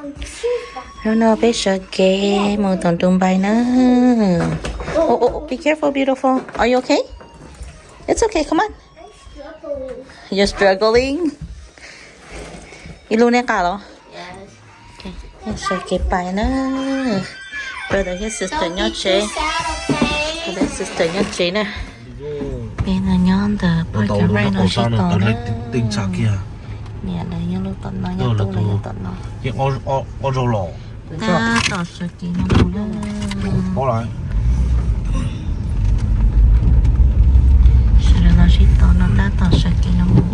Hnub no peb sawv kev mus tom Dubai na. Oh, oh, be careful, beautiful. Are you okay? It's okay, come on. You're struggling? Ib lub neb qab los? Sawv kev pais na. Brother thiab sister nyob tsev. Brother sister nyob tsev na. Peb no nyob ntawm parking right no sib tos na. Niam lawv nyob lub tom no, nyob tub lawv nyob tom no. Tab tom sawv kev no mus na. Sawv daws los sib tos no tab tom sawv kev no mus.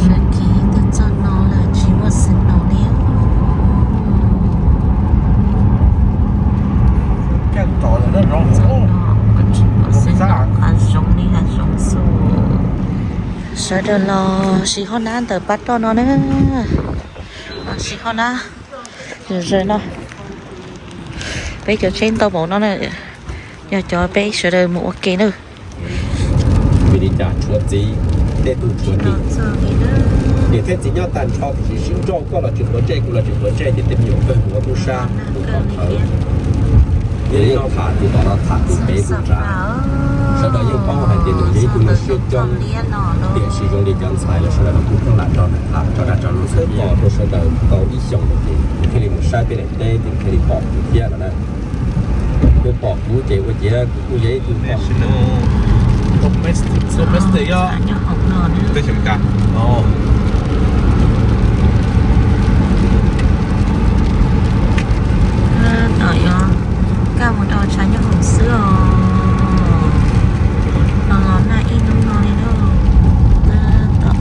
Sawv kev twb txog no lawm tsis muaj signal li. Txog no tsis muaj signal, hav zoov li hav zoov xwb. Sawv daws los siv hauj lwm ntawm pab roj no na. Los siv hauj lwm zom zaws no. Peb cov tsheb ntau npaum no na, yog cov peb sawv daws mus ua ke na. Vim li cas tshuav txiv, tej tug tshuav niam. Niam thiab txiv nyob tag nrho tiam sis sib nrauj, koj los tsis quav ntsej, kuv los tsis quav ntsej, ces tej me nyuam pawg mus ua tub sab mus qhov qhawv. Yog li no tham tus tom no tham tus pem tus nrad. Sawv daws yeej paub hais tias nws yog ib tug neeg siab coob, tiam sis zoo li cov ntxhais los sawv daws los kuj pheej lam nrog nws tham tso dag tso luag xwb. Pom rau sawv daws tau ib xyoos ces nws thiaj li mus saib peb daim teb ces nws thiaj li pom kuv thiab no na. Nws pom kuv ces ua ciav kuv kuj yog ib tug pom. Domestic, domestic, yeah. Teb chaws Amelikas. Oh. Tab tom yuav kaj mus rau tshav nyob hoom xwb os. Los los nag ib hnub no li lauj. Tab tom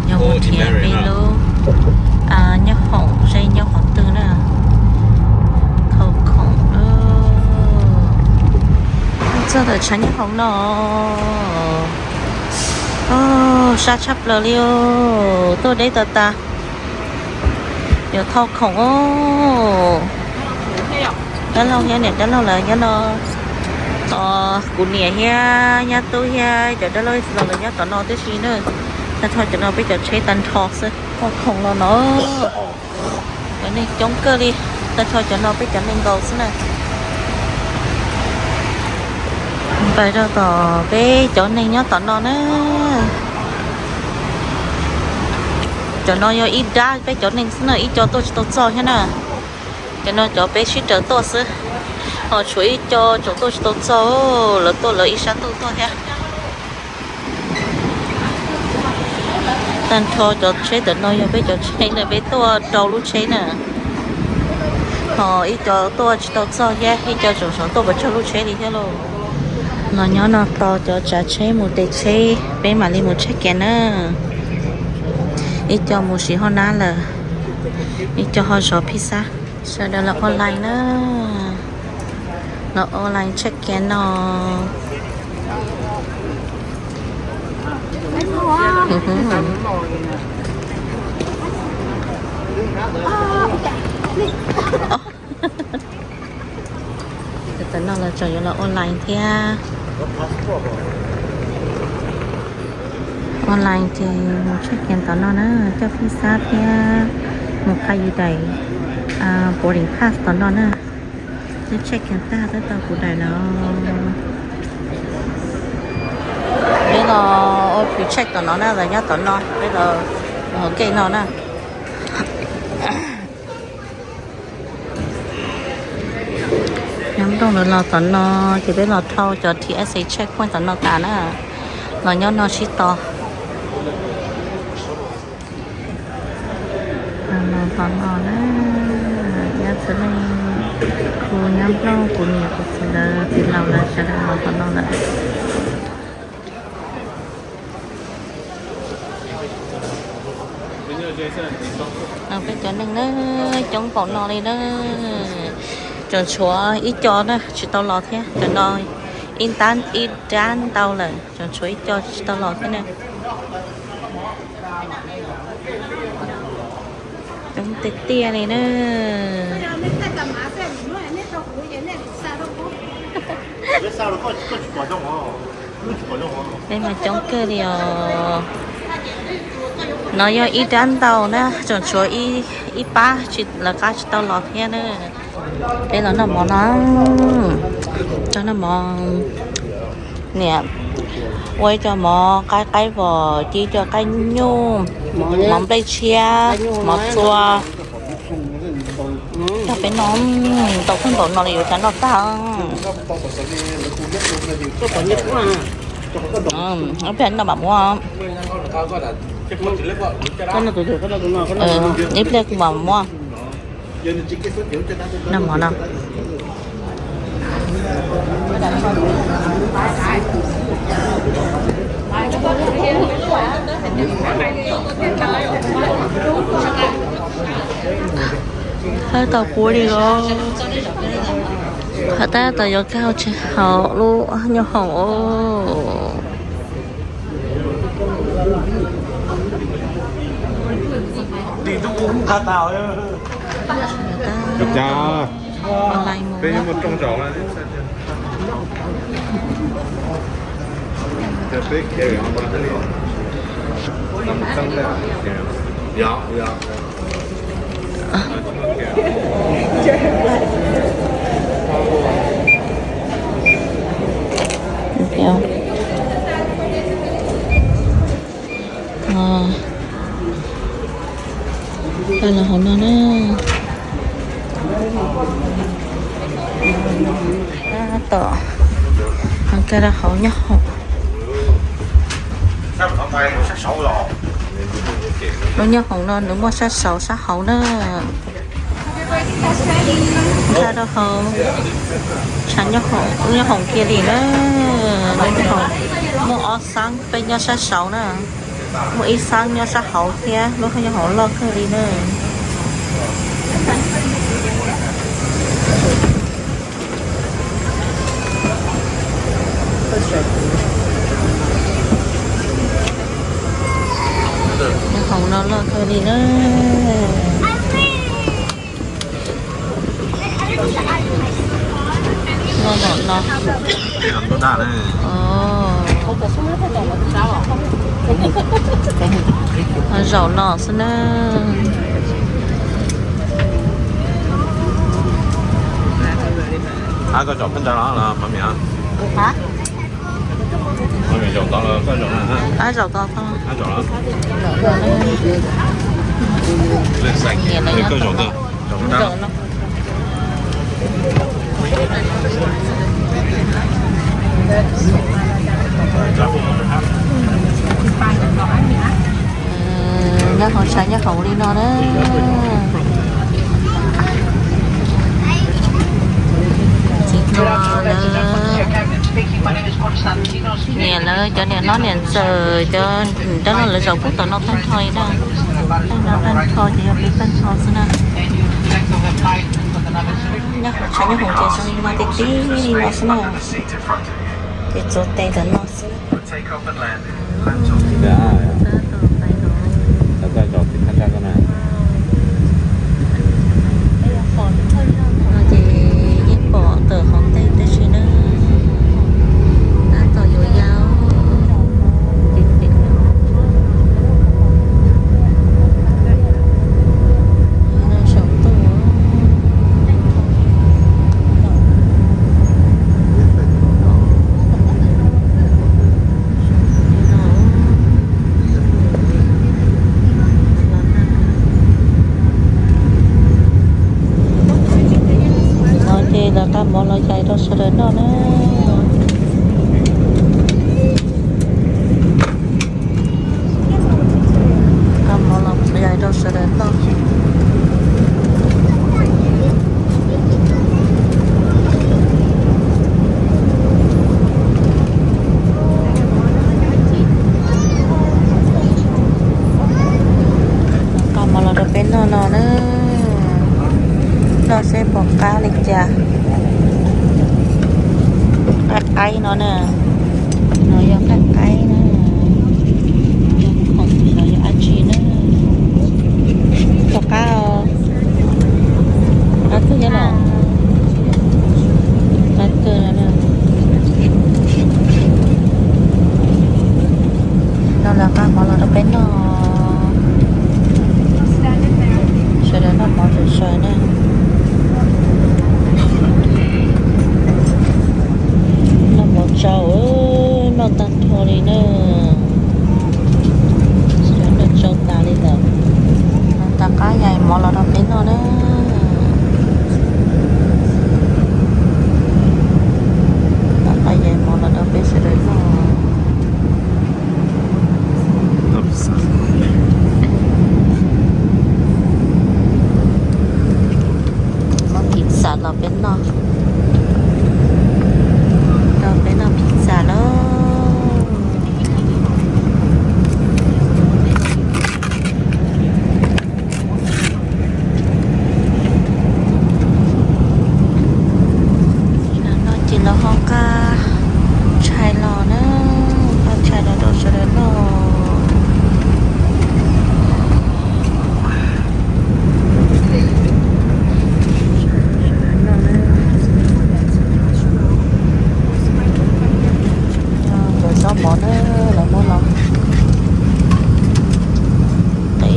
yuav mus nrhiav peb lub nyob hoom seb nyob qhov twg na. Thauj khoom lauj. Txog ntawm tshav nyob hoom no. Sab tshaj plaws li os, tuaj deb tas tas. Yuav thauj khoom os. Dab laug thiab niam dab laug lawv nyob no. Kuv niam thiab nyab tub thiab cov dab laug ib txhia los lawv nyob tom no tib si na. Tag nrho cov no peb cov tsheb tag nrho xwb, thauj khoom los no. Cov neeg coob kawg li, tag nrho cov no peb cov neeg nkaus xwb na. Pais rau tom peb cov neeg nyob tom no na. Cov no yog ib dab peb cov neeg xwb na, ib co tuaj tsis tau txog thiab na. Cov no cov peb sib raws tuaj xwb, ho tshuav ib co tseem tuaj tsis tau txog, lawv tuaj lawv ib sab ntuj tuaj thiab. Tag nrho cov tsheb ntawm no yog peb cov tsheb na, peb tuaj rau lub tsheb na. Ho ib co tuaj tsis tau txog thiab, ib co tseem sov tuaj pes tsawg lub tsheb li thiab lauj. Los nyob no tos cov tsav tsheb mus tes tsheb, peb mam li mus check in na. Ib co mus siv hauj lwm lawm, ib co ho zov pizza. Sawv daws los online na, los online check in no. Tam no lawv tseem yuav los online thiab. Online ces mus check in tom no na, coj phij xab thiab mus qhia yus daim boarding pass tom no na. Twb check in tag twb tau kuv daim no. Peb los ua pre check tom no na, lawv nyob tom no, peb los hauv gate no na. Nyob nrooj lawv los tom no ces peb los dhau cov T S A checkpoint tom no tas na. Los nyob no sib tos. Los tom no na, nyob txhua leej, kuv nyob nplooj, kuv niam kuv txiv lawv txiv laus lawv sawv daws los tom no lawm. Peb cov neeg na, coob npaum no li na. Tseem tshuav ib co na tsis tau los thiab, cov no ib ntab ib nrab ntau lawm, tseem tshuav ib co tsis tau los thiab na. Coob Tiag tiag li na. Peb mas coob kawg li os. No yog ib rab ntaus na, tseem tshuav ib pab tsis, lawv qab tsis tau los thiab na. Peb los noj mov no, cov noj mov, niam ua ib co mov qaib qaib vos, ci ib co qaib nyuj, mov nplej tshiab, mov txua. Cog peb no, tau kawg npaum no li yuav cas noj tag. Peb noj mam muab. Ib pliag kuv mam muab. Noj mov no. Hab tau quav li os. Hab tab tom yuav kaj hau tsis haum lub nyob hoom os. Kaj los hauv no na. Tab tom kaj los hauv nyob hoom. Lub nyob hoom no nws muaj sab saud sab hauv na. Kaj los hauv, tshav nyob hoom kiag li na. Lub nyob hoom muaj ob xab, peb nyob sab saud na. Muaj ib xab nyob sab hauv thiab, lub nyob hoom loj kawg li na. Nyob hoom no loj kawg li na. Loj npaum no. Zaum no xwb na. Ab, koj zaum phab ntsa los mov miam? Mov miam zaum tod los koj zaum na? Ab, zaum tod. Ab, zaum los. Koj zaum tod. Nyob hauv tshav nyob hauv li no na. Txiv hluas lawv, niam lawv cov niam hlob niam ntxawm cov nrab no lawv zaum pub tom no tag nrho li na. Tag no tag nrho ces yog peb tag nrho xwb na. Nyob hauv tshav nyob hauv ces zoo li no tib tib li no xwb na. Ces txuas tes ntawm no xwb. No ces yeej pom tawm hauv ntej tib si na. Tab tom yuav yau. Saum ntuj. No ces lawv nqa mov los yais rau sawv daws noj na. Nqa mov los yais rau sawv daws noj. Nqa mov los rau peb noj no na. Noj seb puas qab li cas. Qaib qaib no na. No yog qaib qaib na. Yog khoom los yog dab tsi na. Puas qab os? Tsaws na. Noj mov tsau, noj tag nrho li na. Noj tsau tas li ntawd. Rov qab yais mov los rau peb noj na. Rov qab yais mov los rau peb sawv daws noj. Muab pizza los peb noj. Rau peb noj pizza lauj. Noj ces los ho nqa tshais los na, nqa tshais los rau sawv daws noj. Nkawd zaub mov na, lawv muab los qe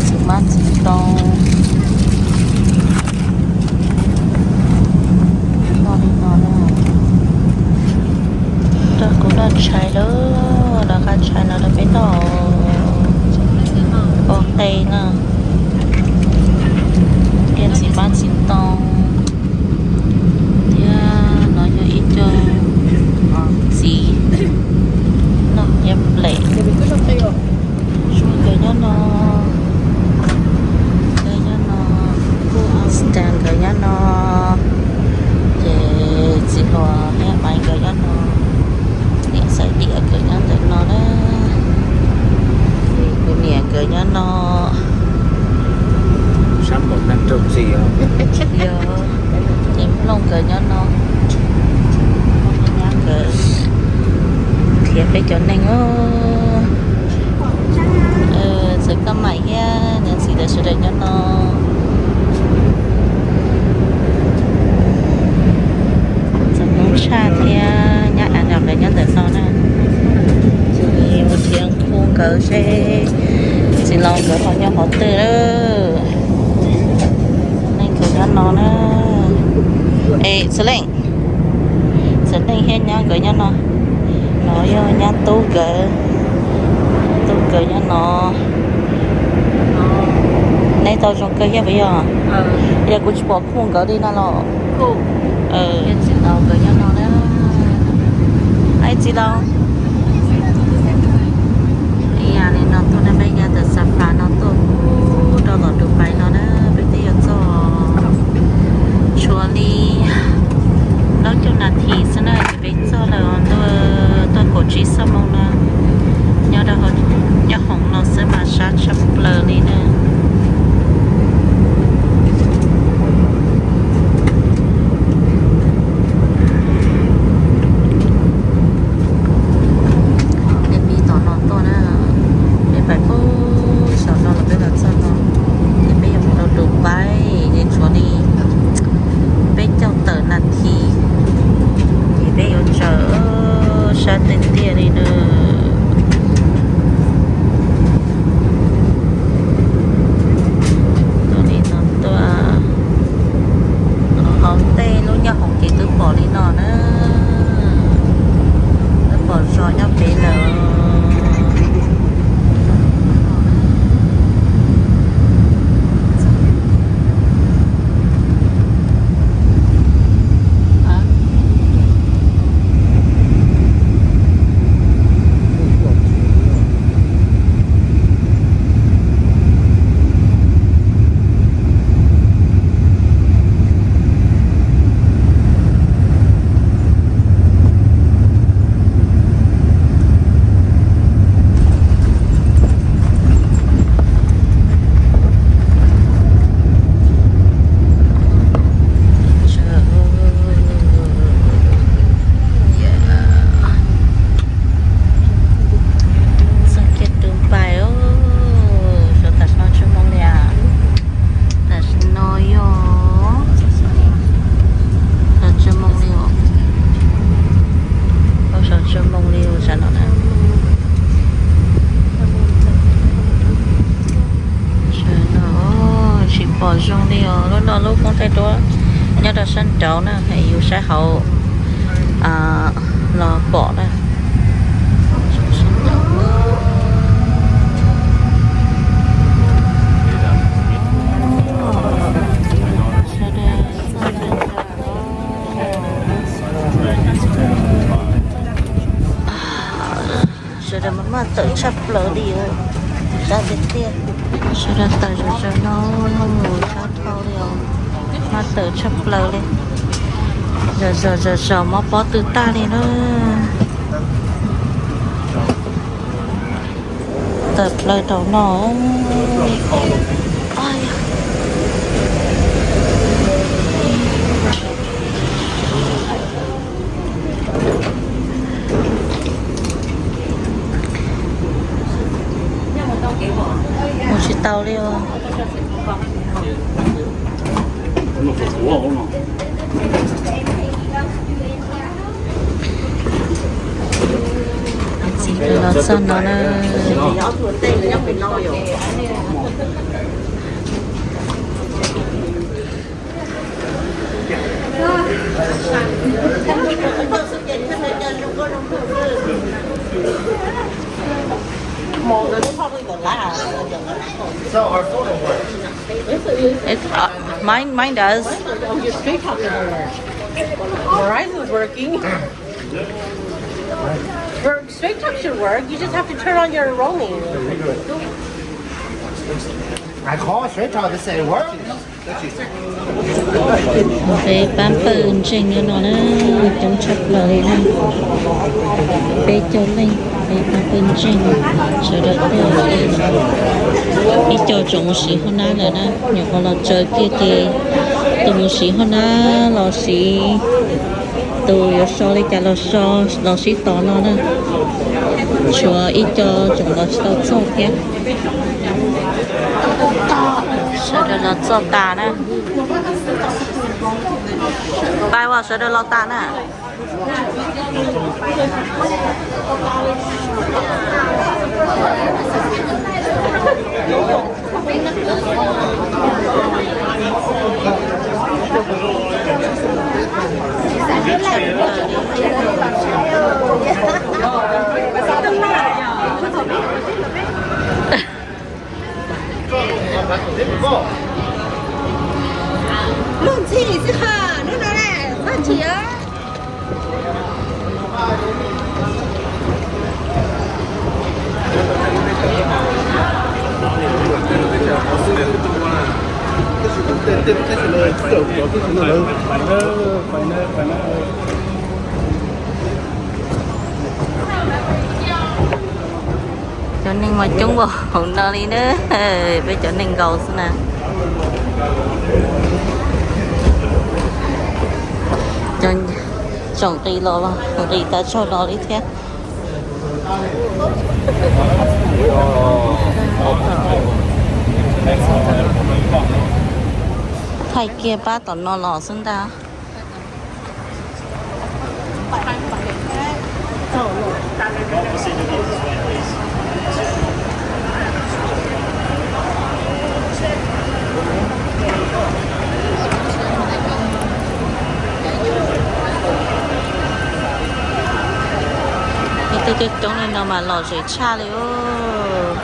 txiv hmab txiv ntoo. Noj li no na. Rau kuv noj tshais lawm, rov qab tshais no rau peb noj. Ua qe na, qe txiv hmab txiv ntoo. Thiab no yog ib co txiv noj thiab nplej. Nkawd nyob no, nkawd nyob no, Stan nkawd nyob no, ces txiv hluas thiab Maiv nkawd nyob no, niam Xaiv Diam nkawd nyob ntawm no na, kuv niam nkawd nyob no. Sab npaum neeg raug txim os. Yog, ces Nplooj nkawd nyob no, Nplooj thiab nyab nkawd, thiab peb cov neeg os. Txawm Kab Maim thiab niam txiv lawv sawv daws nyob no. Txawm Hmoob Tshaj thiab nyab Av nkawd nyob ntawm no na. Ces mus nrhiav Khu nkawd seb txiv laus nkawd ho nyob qhov twg lawm. Neej nkawd nyob no na. Es Xeev Leej, Xeev Leej thiab nyab nkawd nyob no. No yog nyab Tub nkawd, Tub nkawd nyob no. Neb tau zoo kawg thiab puas yog? Yog kuv tsis pom Khu nkawd li no los. Txiv laus nkawd nyob no na. Ai txiv laus, ib yam li no tuaj na, peb nyob ntawm Xav Fas no tuaj rau tom Dubai no na, peb twb yuav txog tshuav li plaub caug nas this xwb na. Peb txog lawm ntuj, tuaj kaum tsib xuab moos no, nyob rau hauv cov hoov no xwb mas sab tshaj plaws li na. Zoo li os, lub no lub koob thaij duab nyob rau sab nraud na, yus saib hauv los pom na. Sawv daws maj tawm tshaj plaws li, dab tiag tiag. Sawv daws tawm zom zaws no, tshaj dhau li os, maj tawm tshaj plaws li. Zom zaws zom zaws mob pob tw tag li na. Tawm plaws rau no. Mus tsis tau li os. Txiv los txog no na. It, uh, mine, mine does. Your Straight Talk doesn't work. Your Straight Talk should work. You just have to turn on your roaming. I call Straight Talk, they say it works. Peb pab pawg ntseeg nyob no na, coob tshaj plaws li na. Peb caug leej, peb pab pawg ntseeg, sawv daws tuaj. Ib co tseem mus siv hauj nab lawm na, nyuam qhuav los tsaws kiag ces tus mus siv hauj nab los siv, tus yuav so li cas los so, los sib tos no na. Tshuav ib co tseem los tsis tau txog thiab. Sawv daws los txog tas na. Pais uas sawv daws los tas na. Luag ntxhi xwb ha, hnub no na, txhob chim os. Cov neeg mas coob npaum hauv no li na, peb cov neeg nkaus xwb na. Cov tsoom nqis los nqis tas tsaug no li thiab. Thaij kiag pab tom no los xwb ntag. Tej coob coob li no mas lom zem tshaj li os.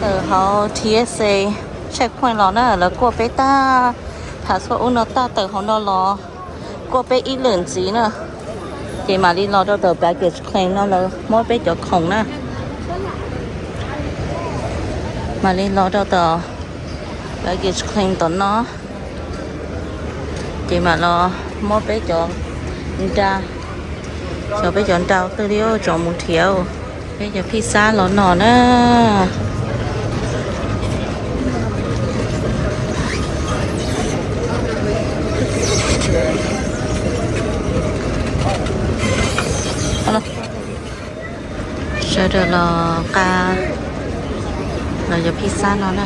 Tawm hauv T S A checkpoint los na, lawv kuaj peb tag, thav txhua ub no tag, tawm hauv no los kuaj peb ib lwm ntxiv na. Ces mam li los rau tom baggage claim no lawv muab peb cov khoom na. Mam li los rau tom baggage claim tom no, ces mam los muab peb cov nra, cov peb cov nra twg li tso mus nrhiav. Peb cov phij xab los no na. Sawv daws los nqa los cov phij xab no na.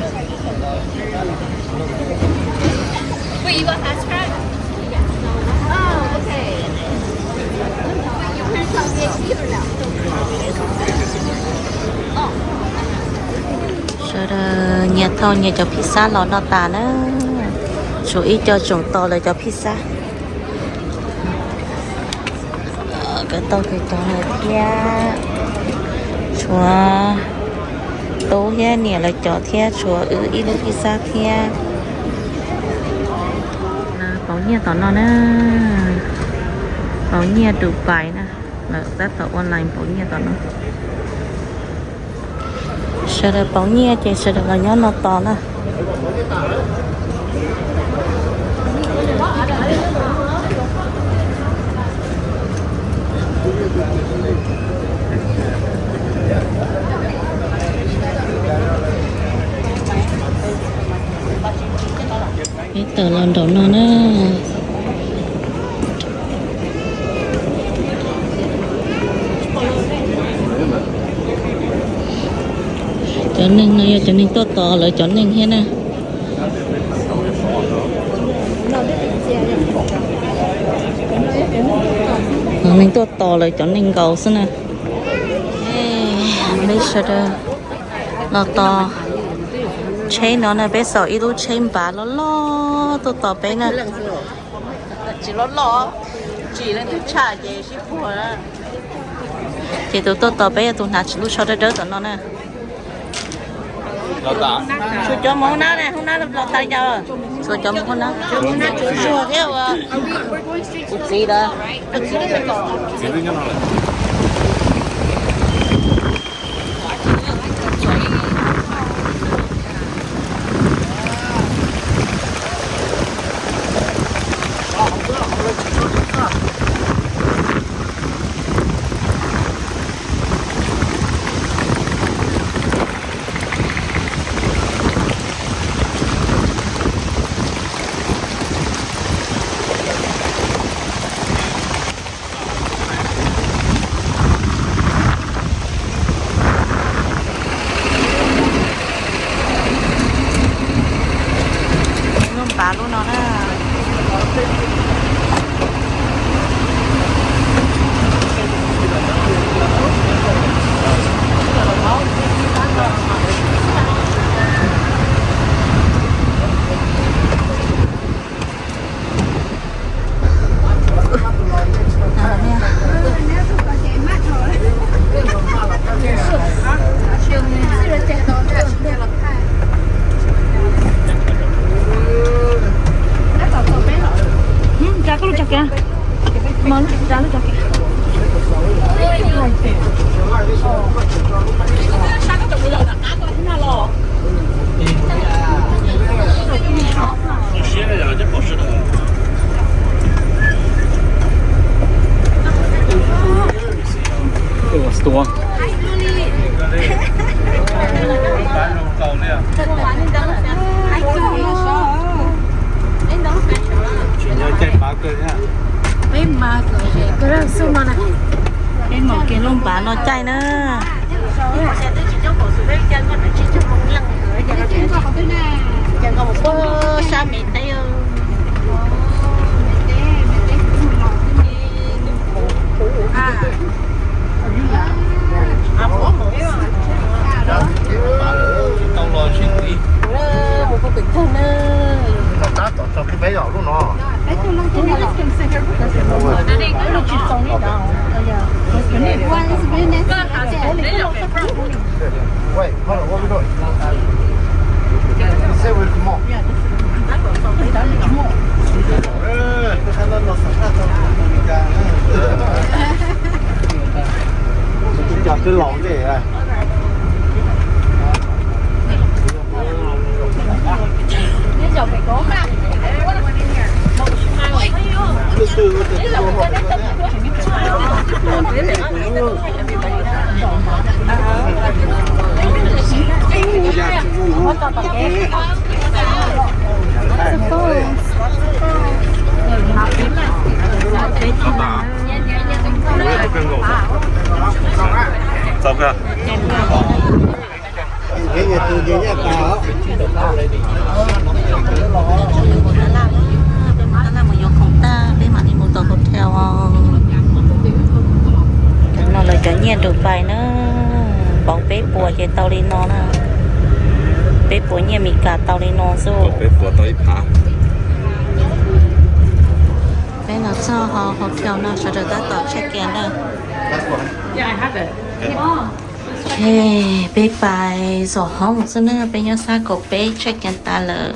Sawv daws nyias thauj nyias cov phij xab los noj tas na. Tshuav ib co tsoom tos lawv cov phij xab. Kawm tau kawm cov lawm thiab. Tshuav tub thiab niam lawv cov thiab tshuav wb ib lub phij xab thiab. Pauv nyiaj tom no na. Pauv nyiaj Dubai na. Lawv tab tom online pauv nyiaj tom no. Sawv daws pauv nyiaj ces sawv daws los nyob no tos na. Peb tawm los nraum no na. Cov neeg no yog cov neeg tuaj tos lawv cov neeg thiab na. Neeg tuaj tos lawv cov neeg nkaus xwb na. Peb sawv daws los tos tsheb no na, peb xaum ib lub tsheb npav loj loj tuaj tos peb na. Tsis loj loj, tsis leej twg tshaj ces sib puag. Ces tus tuaj tos peb yog tus hnav lub tsho dawb dawb tom no na. Tshuav cov mus hoob nab ne, hoob nab los tas cas. Tshuav cov mus hoob nab, tshuav thiab ua tus txiv lawm. Lub npav lub no na. Tsa koj lub tso kiag. Mos lub tsa lub tso kiag. Peb mam kev lub npav no caij na. Sab me teb. Mus puag pem tag na. Tab tom tso kiag peb yom lub no. Wait, hold on, what we doing? He said we're small. Cov twb laus ne. Txav Puas nyiaj Meskas tau li no xwb. Peb puas tau ib phav. Peb los txog hauv hotel no sawv daws tab tom check in na. Ok, peb pais zov hoob xwb na, peb nyob sab kaum peb check in tas lawm.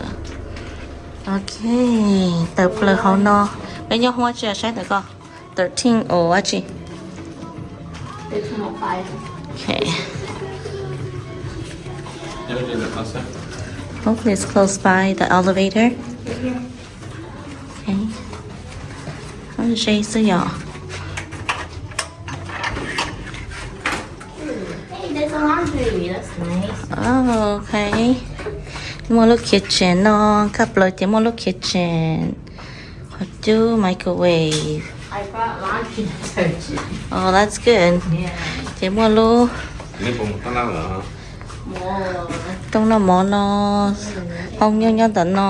Ok, tawm plaws hauv no, peb nyob hoob tsi saib ntawm ko, thirteen o dab tsi. Okay. Hopefully it's close by the elevator. Okay. Ze xwb yom. Ok. Muaj lub kitchen no, kaj plaws ces muaj lub kitchen. Qhov cub microwave. Oh, that's good. Ces muaj lub rooj noj mov no, hoob nyob nyob ntawm no,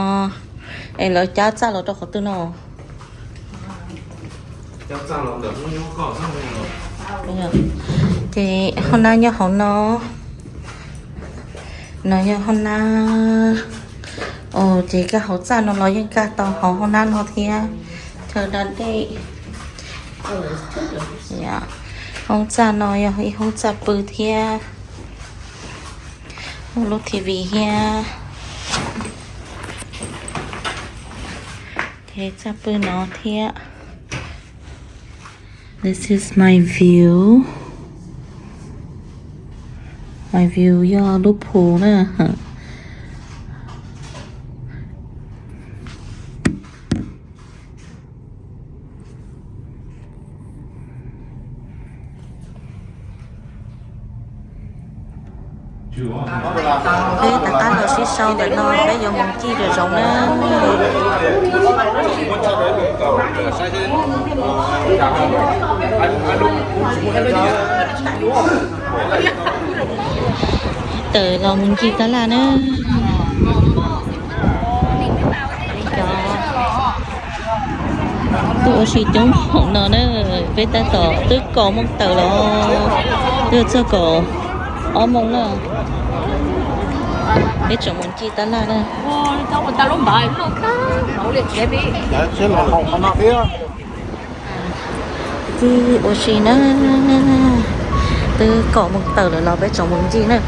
es lawv cab txaj los rau qhov twg no? Ces hoob nab nyob hauv no. No yog hoob nab. Ces kaj hauv txaj no los yeej kaj tau hauv hoob nab no thiab. Chaw da dej. Hoob txaj no yog ib hoob txaj pw thiab. Muaj lub T V thiab. Ces txaj pw no thiab. This is my view. My view yog lub pool na. Peb rov qab los sib sau ntawm no peb yuav mus ncig lawm zoov na. Tawm los mus ncig tab laj na. Tuaj ua si coob hmoov no na, peb tab tom twb kaum moos tawm los, twb txog kaum ob moos na. Peb tseem mus ncig tab laj na. Twb ua si na, twb kaum moos tawm lawm los peb tseem mus ncig na.